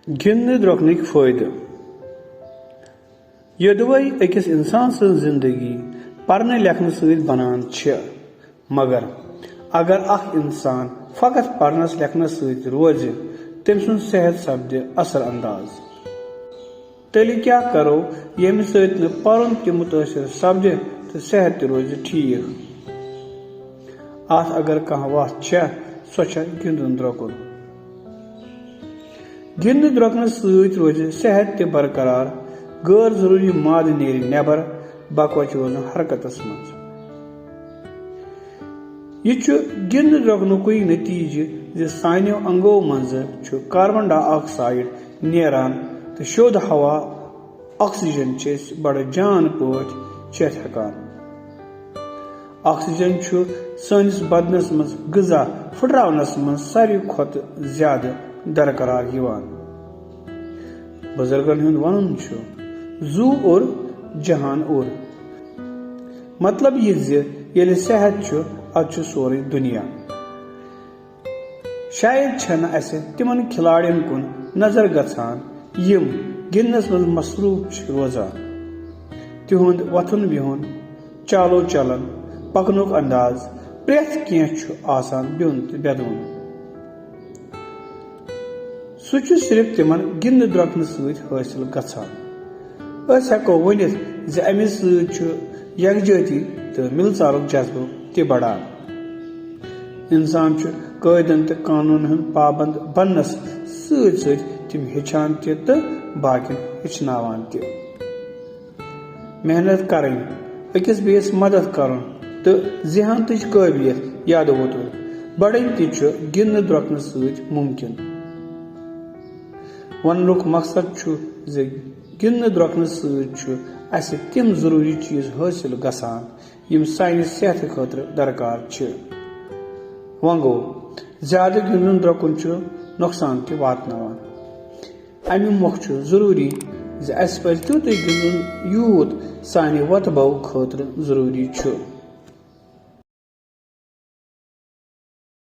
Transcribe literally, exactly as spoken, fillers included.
گِنٛدنہٕ درٛوٚکنٕکۍ فٲیدٕ۔ یوٚدوَے أکِس اِنسان سٕنٛز زِندگی پرنہٕ لیکھنہٕ سۭتۍ بنان چھِ، مگر اگر اکھ اِنسان فقط پرنس لیکھنس سۭتۍ روزِ، تٔمۍ سُنٛد صحت سپدِ اثر انداز۔ تیٚلہِ کیٛاہ کرو، ییٚمہِ سۭتۍ نہٕ پرُن تہِ مُتٲثر سپدِ تہٕ صحت تہِ روزِ ٹھیٖک؟ اتھ اگر کانٛہہ وتھ چھےٚ، سۄ چھےٚ گِنٛدُن درٛوٚکُن۔ گِنٛدنہٕ درٛوٚکنہٕ سۭتۍ روزِ صحت تہِ برقرار، غٲر ضروٗری مادٕ نیرِ نٮ۪بر، بکوچہِ روزُن حرکتس منٛز۔ یہِ چھُ گِنٛدنہٕ درٛوٚکنُکُے نتیجہٕ زِ سانیو انگو منٛزٕ چھُ کاربن ڈاے آکسائیڈ نیران تہٕ شود ہوا، آکسیجن، چھِ أسۍ بڑٕ جان پٲٹھۍ چٮ۪تھ ہٮ۪کان۔ آکسیجن چھُ سٲنِس بدنس منٛز غذا پھٕٹراونس منٛز ساروی کھۄتہٕ زیادٕ درقرار یِوان۔ بزرگن ہُنٛد ونُن چھُ، "زُو اوٚر، جہان اوٚر۔" مطلب یہِ زِ ییٚلہِ صحت چھُ، ادٕ چھُ سورُے دُنیا۔ شاید چھنہٕ اسہِ تِمن کھلاڑین کُن نظر گژھان، یِم گِنٛدنس منٛز مصروف چھِ روزان۔ تِہُنٛد وۄتھُن بِہُن، چالو چلن، پکنُک انداز، پرٛٮ۪تھ کینٛہہ چھُ آسان بیوٚن تہٕ بٮ۪دوُن۔ سُہ چھُ صرف تِمن گِنٛدنہٕ درٛوٚکنہٕ سۭتۍ حٲصِل گژھان۔ أسۍ ہٮ۪کو ؤنِتھ زِ امہِ سۭتۍ چھُ یکجٲتی تہٕ مِلژارُک جذبہٕ تہِ بڑان۔ انسان چھُ قٲعدن تہٕ قانوٗنن ہُنٛد پابند بننس سۭتۍ سۭتۍ تِم ہیٚچھان تہِ تہٕ باقین ہیٚچھناوان تہِ۔ محنت کرٕنۍ، أکِس بیٚیِس مدد کرُن تہٕ ذہانتٕچ قٲبلیت یادٕ ووترُن بڑٕنۍ تہِ چھُ گِنٛدنہٕ درٛوٚکنہٕ سۭتۍ مُمکِن۔ وننُک مقصد چھُ زِ گِنٛدنہٕ درٛوٚکنہٕ سۭتۍ چھُ اسہِ تِم ضروٗری چیٖز حٲصِل گژھان، یِم سانہِ صحتہٕ خٲطرٕ درکار چھِ۔ وۄنۍ گوٚو، زیادٕ گِنٛدُن درٛوٚکُن چھُ نۄقصان تہِ واتناوان۔ اَمہِ مۄکھٕ چھُ ضروٗری زِ اَسہِ پَزِ تیوٗتٕے گِنٛدُن، یوٗت سانہِ وۄتہٕ بَوٕ خٲطرٕ ضروٗری چھُ۔